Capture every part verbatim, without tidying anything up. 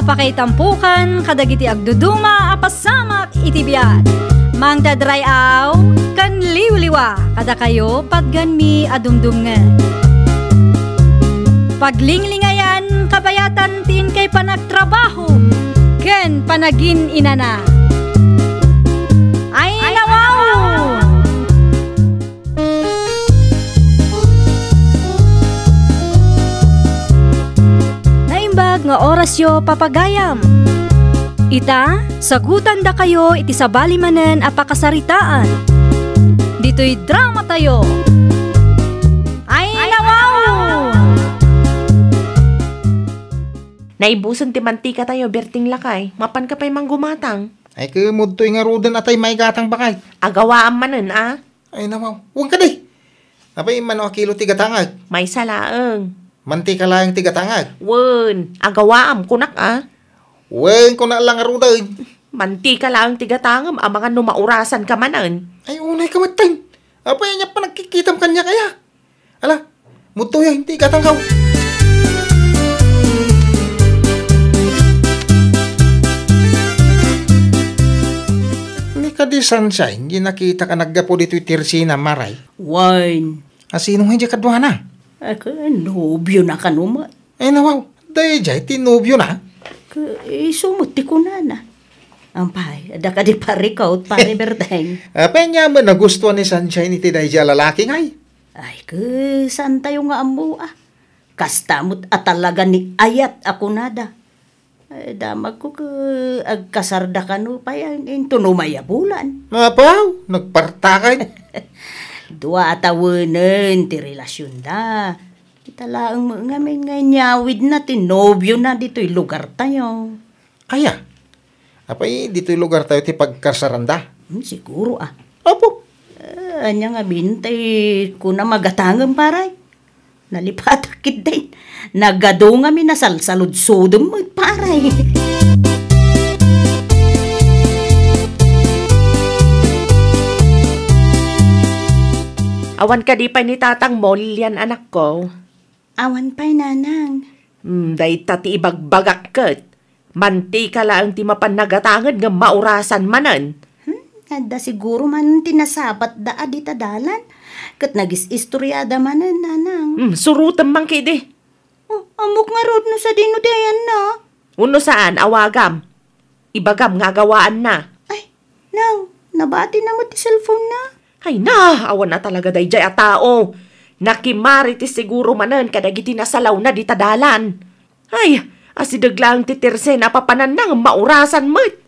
Pakaitampukan kadagiti agduduma a pasamak iti biag. Mangted ray-aw ken liwliwa kadakayo patganmi a dumdumngeg. Paglinglingayan kabayatan ti inkay panagtrabaho ken panagin-inana. Ay, nawaw! Naimbag nga orasyo, papagayam. Ita, sagutandakayo iti sabali manen a pakasaritaan. Ditoy dramatayo. Ay, nawaw! Naibusen ti mantikatayo, Berting lakay. Mapanka pay manggumatang? Ay, kemudtoy ngaruden a tay maigatang, baket. Agawaam manen, a? Ay, nawaw. Wen kadi. Apay, mano a kilo ti gatangek? Maysa laeng. Mantika laeng ti gatangek? Wen, agawaam, kunak, a? Wen, kuna la ngaruden. Mantika laeng ti gatangem, amangan no maurasanka manen. Ay, unayka metten. Apay, ania panagkikkitam kaniak aya? Ala, mudtoy, a, inti gatangkaw. Ni kadi Sunshine, di nakita ka naggapu ditoy tersina, maray? Wen. A, sino nga di kaduana? A, ken nobiona kano met. Ay, nawaw, daydiay ti nobiona? Ke-, isu met ti kunana. Ampay, adda kadi parikot, Pare Berteng? Apay, ania met nagustuan ni Sunshine iti daydiay a lalaki, ngay? Ay, ke, saantayo nga ammo, a. Kasta met a talaga ni ayat a kunada. Ay, damagko ke agkasarda kano pay, a, inton umay a bulan. Apaw, nagpartakan. Dua a tawenen ti relasionda. Kita laeng met ngamin nga inyawidna ti nobiona ditoy lugartayo. Aya? Apay, ditoy lugartayo ti pagkasaranda? Hmm, siguro, a. Apo. Eh, ania ngamin tay kunam a gatangem, paray? Nalipatak ketdin. Nagadu ngamin a salsaludsodem met, paray. Awan kadi pay ni tatangmo, Lilian, anakko? Awan pay, nanang. Hmm, dayta ti ibagbagak ket. Mantika laeng ti mapan nagatanged ngem maurasan manen. Hmm, adda siguro man ti nasabatda a dita dalan. Ket nagis-istoriada manen, nanang. Hmm, surotem man kidi. Oh, ammok ngarud no sadino ti ayanna. Wenno saan, awagam. Ibagam nga agawaanna. Ay, nang, nabatina met ti cellphone-na. Ay na, awan a talaga daydiay a tao. Nakimarites siguro manen kadagiti nasalawna dita dalan. Ay, asideg laeng ti tersena a papananna ngem maurasan met.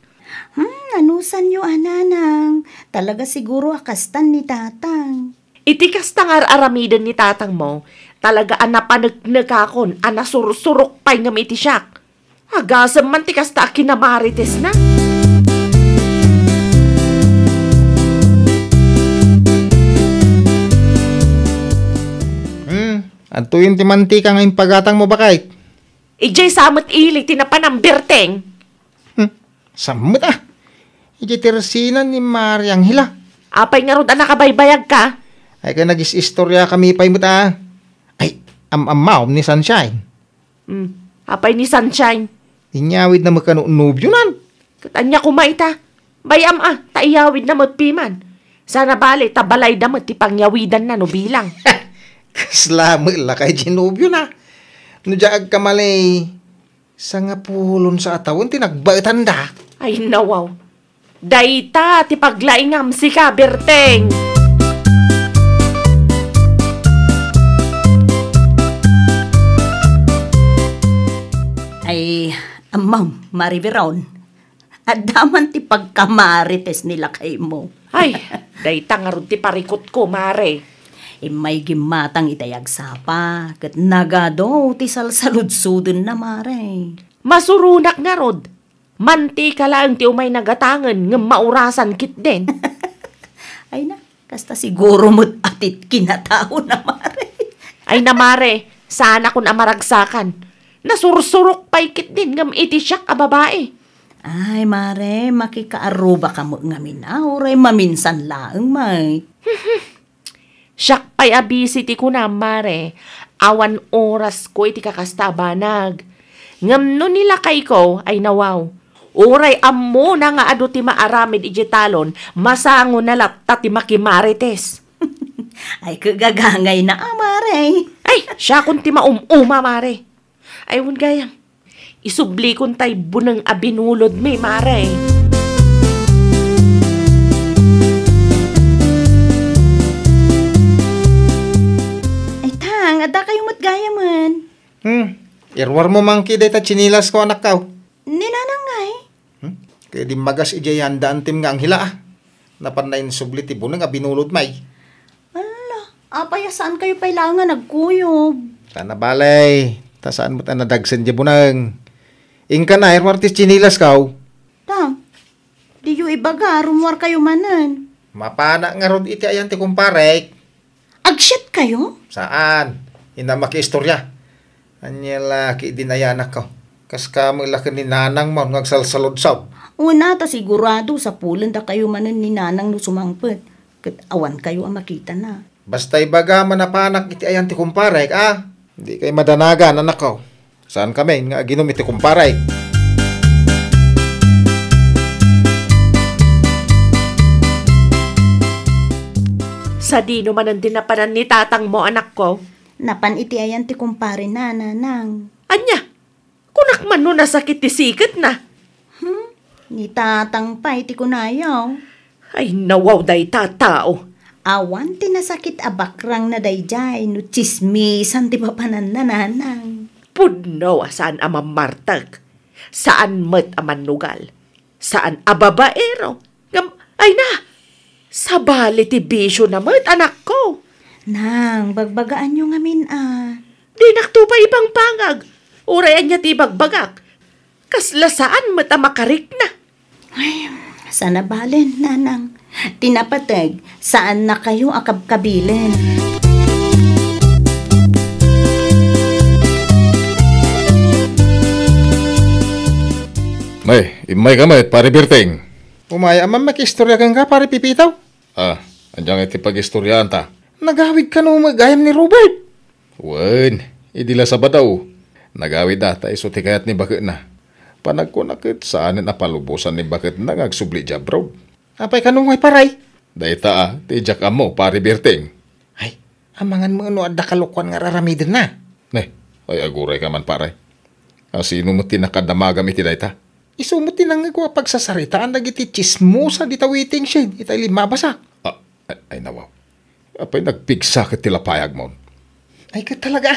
Hmm, anusanyo a, nanang? Talaga siguro a kastan ni tatang. Iti kasta nga ar-aramiden ni tatangmo, talaga a napaneknekakon a nasursurok pay ngem iti siak. Agasem man ti kasta a kinamaritesna. Hmm, adtoyen ti mantika nga impagatangmo, baket? Idiay sa met ili ti napanam, Berteng. Hmm, sa met, a. Idiay tersina ni Mari Angela. Apay ngarud a nakabaybayagka? Ay, ket nagis-istoriakami pay met, a. Ay, am-ammawem ni Sunshine. Hmm. Apay ni Sunshine? Inyawidna met kano nobionan. Ket ania koma ita? Bay-am a, ta iyawidna met piman. Sana bale, ta balayda met ti pangyawidanna no bilang. Kasla met lakay di nobiona. No dia agkamali, sangapulon sa a tawen ti nagbaetanda. Ay, nawaw. Dayta ti paglaingam, sika, Berteng! Ay, ammam, Mari Veron, adda man ti pagkamarites ni lakaymo. Ay, dayta ngarud ti parikutko, Mare. Immay gimmatang itay agsapa, ket nagadu ti salsaludsodenna, Mare. Masuronak ngarud. Mantika laeng ti umay nagatangen ngem maurasan ketdin. Ay na, kasta siguro met a ti kinataona, Mare. Ay na, Mare, saanakon a maragsakan. Nasursurok pay ketdin ngem iti siak a babai. Ay, Mare, makikaarrubaka met ngamin a, uray maminsan laeng, may. Siak pay a busy ti kunam, Mare. Awan orasko iti kakasta a banag. Ngem no ni lakayko, ay nawaw. Uray ammona nga adu ti maaramid idiay talon, masangona latta ti makimarites. Ay, kagagangayna a, mare. Ay, siakon ti maum-uma, mare. Ay, wen gayam. Isublikon tay buneng a binulodmi, mare. Ay, tang, adda kayo met gayamen. Hmm, iruarmo man kadi dayta tsinilasko, anakko. Ni Nanang ngay? Hmm? Kadi magas idiay yanda antim nga anghila, ah. Napanna insubli ti buneng a binulodmi. Ala, apay a saan kayo pay laeng a nagkuyog? Sana balay, ta saan met a nadagsen diay buneng. Inka na, iruar ti tsinilasko. Ta, diyo ibaga, rumuar kayo manen. Mapana ngarud iti ayan ti kumparek. Agsiat kayo? Saan? Inna makiistorya. Ania la, kadi ayanakko. Kas kami la ken ni Nanang mo nga agsalsaludsod. Una, ta sigurado, sapulen dakayo manen ni Nanang no sumangpet. Ket awan kayo a makitana. Basta ibaga man a panak iti ayan ti kumparek, a? Di kay madanagan, anakko. Saan kami nga aginum iti kumparek? Sadino manen ti napanan ni tatangmo, anakko? Napan iti ayan ti kumparena, Nanang. Ania? Kunak man no nasakit ti siketna. Hmm? Ni tatang pay ti kunayo. Ay, nawaw dayta a tao. Awan ti nasakit a bakrangna daydiay no tsismisan ti papananna, Nanang. Pudno a saan a mammartek. Saan met a mannugal. Saan a babaero. Ngem, ay na! Sabali ti bisiona met, anakko. Nang, bagbagaanyo ngamin a. Dinakto pay ipangpangag. Uray ania ti ibagbagak. Kasla saan met a makarikna. Ay, sana balen, Nanang. Ti napateg, saannakayo a kabkabilen. May, immayka met, Pare Berteng. Umay, a man makiistorya kenka, Pare Pipito? Ah, ania ngay ti pagistoryaanta? Nagawid kano met gayam ni Robert? Wen, idi la Sabado, nagawidda ta isu ti kayat ni baketna. Panagkuna ket saanen a palubosan ni baketna nga agsubli idiay abroad. Apay kano ngay, pare? Dayta a, ti diak ammo, Pare Berteng. Ay, amangan met no adda kalokuan nga ar-aramidenna. Ne, ay agurayka man, pare. A, sino met ti nakadamagam iti dayta? Isu met ti nangngegko a pagsasaritaan dagiti tsismosa dita waiting shed ita limmabasa. Ah, ay, ay, nawaw. Apay nagpigsa ket ti lapayagmon? Ay, ket talaga.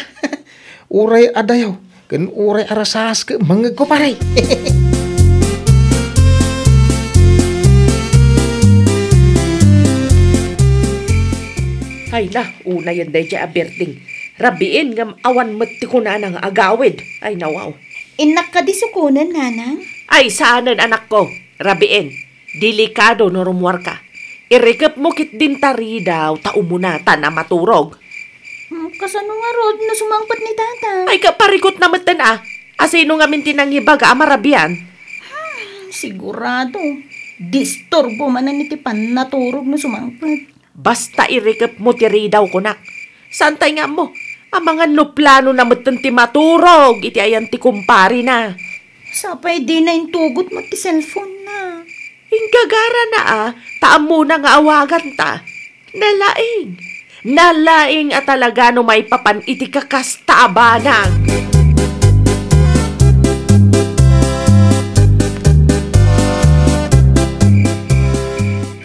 Uray adayo, ken uray arasas ket mangngegko, pare. Ay na, unayen daydiay a Berteng. Rabiin ngem awan met ti kunana nga agawid. Ay, nawaw. Innak kadi sukonen, Nanang? Ay, saanen, anakko. Rabiin. Delikado no rumuarka. Irikepmo ketdin ta ridaw ta umunatan a maturog. Hmm, kasano ngarud no sumangpet ni Tata? Ay, kaparikutna metten a. Asino ngamin ti nangibaga a marabian? Hmm, sigurado. Disturbo manen iti pannaturog no sumangpet. Basta irikepmo ti ridaw, kunak. Saan tay nga ammo? Amangan no planona metten ti maturog iti ayan ti kumparena. Sapay dina intugot met ti cellphone-na. Inggagarana a, ta ammona nga awaganta. Nalaing. Nalaing a talaga no maipapan iti kakasta a banag.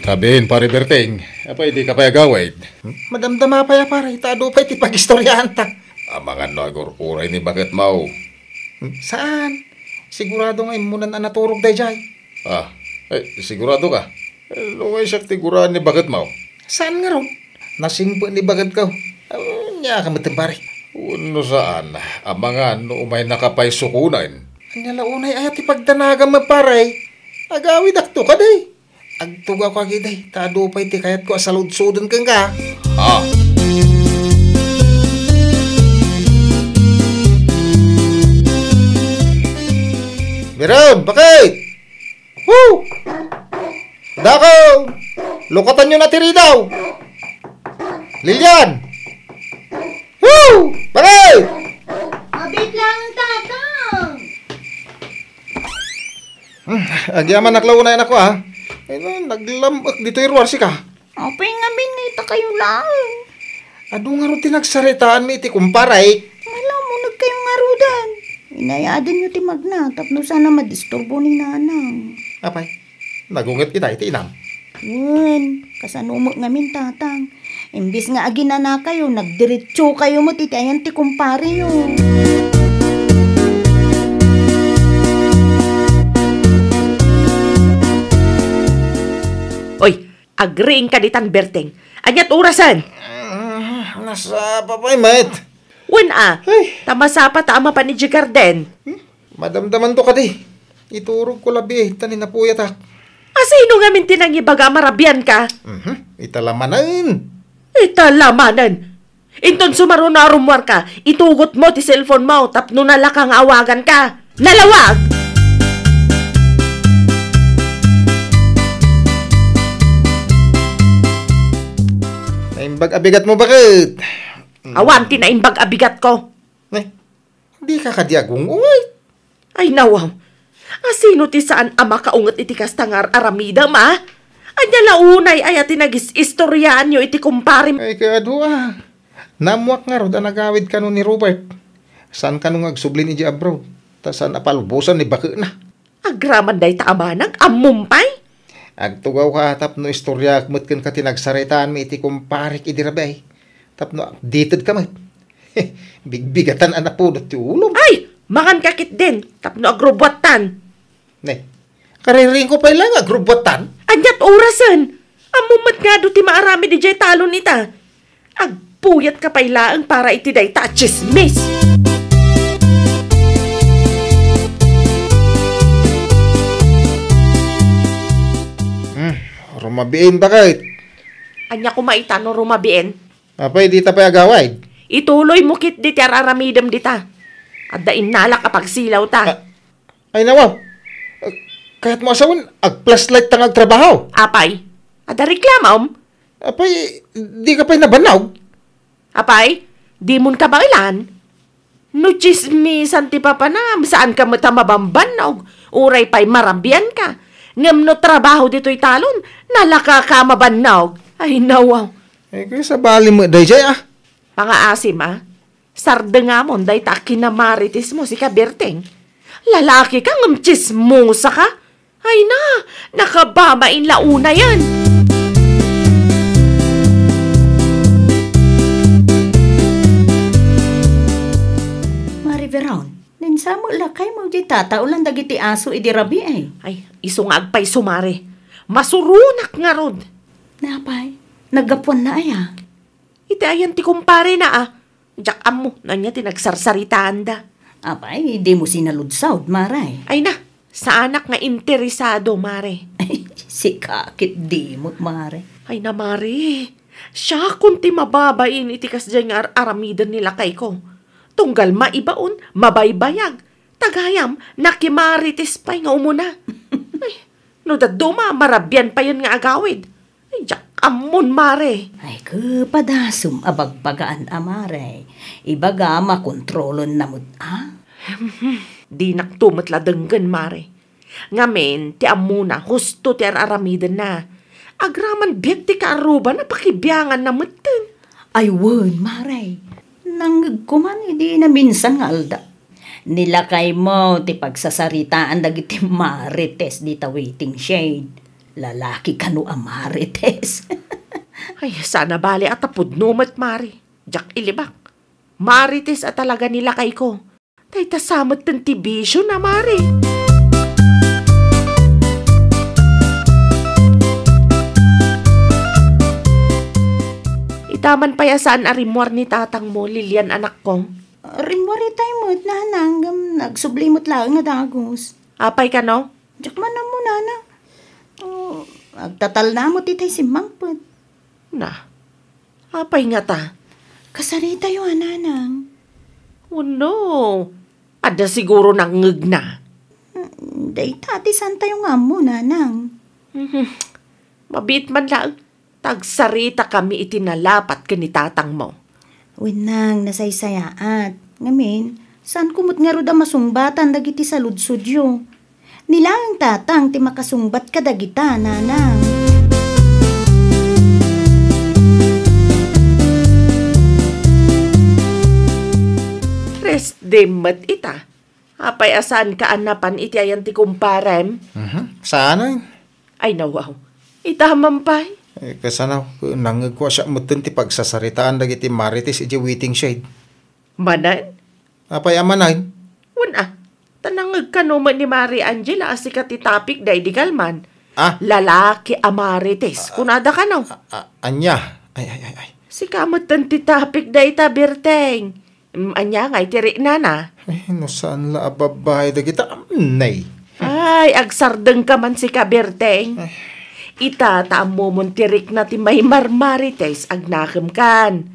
Rabiin, Pare Berteng. Apay, dika pay agawid? Hmm? Madamdama pay a, pare, ta adu pay ti pagistoryaanta. Amangan no agur-uray ni baketmo. Hmm? Saan? Sigurado nga immunan a naturog daydiay. Ah, eh, siguradoka? Eh, no nga siak ti guraan ni baketmo. Saan ngarud? Nasingpet ni baketko. Ania ka met, pare? Wenno saan, amangan no umaynaka pay sukonen. Ania la unay aya ti pagdanagam, pare? Agawidakto kadi. Agtugawka kadi, ta adu pay ti kayatko a saludsoden kenka. Ah. Biron, bakit? Woo! Dako! Lukatanyo na ti ridaw! Lilian! Woo! Bakit? Abit lang, Tatang! Agyamanak la unay, anak ko, a. Ay, na, naglam-ek ditoy ruar sika. Apay ngamin nga ita kayo laeng? Adu ngarud ti nagsaritaanmi iti kumparek. Malamuneg kayo ngarudan. Inayadenyo ti magna tapno saan a madisturbo ni Nanang. Apay, nagunget ita iti inam? Wen, kasano met ngamin, Tatang? Imbes nga aginana kayo, nagdiretso kayo met iti ayan ti kumpareyo. Oy, agriingka ditan, Berteng. Ania't orasen? Ah, nasapa pay met. Wen a, Ay. Ta masapa ta a mapan idiay garden. Hmm? Madamdamanto kadi. Iturogko labi, ta ni napuyatak. Asino ngamin ti nangibaga a marabianka? Mhm, ita la manen. Ita la manen. Inton sumaruno a rummuarka, itugotmo ti cellphone mo tapno nalaka nga awaganka. Nalawag! Naimbag a bigatmo, baket? Awan ti naimbag a bigatko. Ne, dika kadi agung-unget? Ay, nawaw. Asino ti saan a makaunget iti kasta nga ar-aramidem, a? Ania la unay aya ti nagis-istoriaanyo iti kumparem? Ay, kaadu, a. Naammoak ngarud a nagawid kano ni Robert. Saan kano nga agsublin idiay abroad, ta saan a palubosan ni baketna. Agraman dayta a banag, ammom pay? Agtugawka tapno istoriaek met kenka ti nagsaritaanmi iti kumparek idi rabii, tapno updatedka met. Bigbigatan a napudot ti ulom. Ay! Manganka ketdin tapno agrubbuattan. Ne, kariringko pay la nga agrubbuattan? Ania't orasen? Ammom met nga adu ti maaramid idiay talon ita. Agpuyatka pay laeng para iti dayta a tsismis. Hmm, rumabiin, baket? Ania koma ita no rumabiin? Apay, dita pay agawid? Ituloymo ketdi ti ar-aramidem dita. Adda innalak a pagsilawta. Ah, ay, nawaw. Ah, kayatmo a sawen, agflashlightta nga agtrabaho. Apay, adda reklamom? Apay, dika pay nabannog? Apay, dimon kabaelan? No tsismisan ti papanam, saanka met a mabambannog, uray pay marabianka. Ngem no trabaho ditoy talon, nalakaka a mabannog. Ay, nawaw. Ay, kaya sabali met dayjay, a. Pangaasim, a. Sardengamon dayta a kinamarites mo, sika, Berteng. Lalaki ka ngem tsismosa ka. Ay na, nakababain la unayen. Mari Veron, ninsamet lakaymo di tataolan dagiti aso idi rabii, ay? Ay, isu nga agpayso, Mari. Masuronak ngarud. Napay, naggapuanna aya? Iti ayan ti kumparena, a. Diak ammo no ania ti nagsarsaritaanda. Apay, dimo sinaludsod, Mare. Ay na, saanak nga interesado, Mare. Sika ket dimo, Mare. Ay na, Mare. Siakon ti mababain iti kasdiay nga ar-aramiden ni lakayko. Tunggal maibaon, mabaybayag. Tagayam, nakimarites pay nga umuna. Ay, no dadduma, marabian payen nga agawid. Ay, diak ammon, Mare. Ay, ke, padasum a bagbagaan a, Mare. Ibaga, makontrolenna met, a? Dinakto met la denggen, Mare. Ngamin, ti ammona, husto ti ar-aramidenna. Agraman biag ti kaarruba, napakibianganna metten. Ay, wen, Mare. Nangngegko man idi naminsan nga alda. Ni lakaymo ti pagsasaritaan dagiti marites dita waiting shed. Lalaki kano a marites? Ay, saan a bale a ta pudno met, Mare. Diak ilibak. Marites a talaga ni lakayko. Dayta sa metten ti bisiona, Mare. Ita man pay a saan a rimmuar ni tatangmo, Lilian, anakko. Rimmuar itay met, nanang, ngem nagsubli met laeng a dagus. Apay kano? Diak man ammo, nana. O, agtatalna met itay simmangpet. Na, apay ngata? Kasaritayo a, nanang. Wenno, adda siguro nangngegna. Hmm, dayta ti saantayo nga ammo, nanang. Mhm. Mabiit man laeng. Tagsaritakami iti nalapat ken ni tatangmo. Wen, nang, nasaysayaat. Ngamin, saanko met ngarud a masungbatan dagiti saludsodyo. Ni laeng tatang ti makasungbat kadagita, nanang. Resdim met ita. Apay a saanka a napan iti ayan ti kumparem? Mhm. Saanen? Ay, nawaw. Ita man pay. Eh, kasano, nangngegko a siak metten ti pagsasaritaan dagiti marites idiay waiting shed. Manen? Apay a manen? Wen a, ta nangngeg kano met ni Mari Angela a sika ti topic da idi kalman. Ah? Lalaki a marites. Ah, kunada kano? Ah, ah, ania? Ay, ay, ay, ay. Sika metten ti topic da ita, Birteng. Mm, ania ngay ti riknana? Eh, no saan la a babbai dagita, mm, nay. Ay, agsardengka man sika, Birteng. Ay. Ita, ta ammomon ti rikna ti maimarmarites, agnakemkan.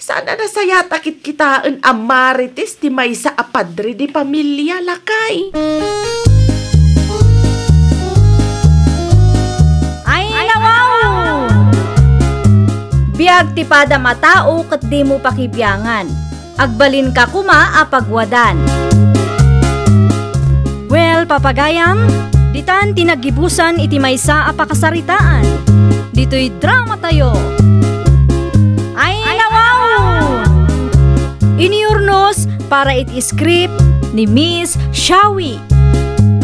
Saan a nasayaat a kitkitaen a marites ti maysa a padre di pamilia, lakay? Ay, nawaw! Biag ti padam a tao ket dimo pakibiangan. Agbalinka koma a pagwadan. Well, papagayam, ditan ti naggibusan iti maysa a pakasaritaan. Ditoy dramatayo. Ay, nawaw! Iniurnos para iti script ni Miss Shawi.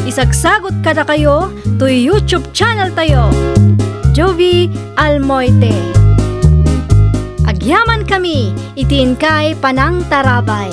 Isagsagot kadakayo toy YouTube channel tayo, Jovi Almoite. Agyaman kami iti inkay panangtarabay.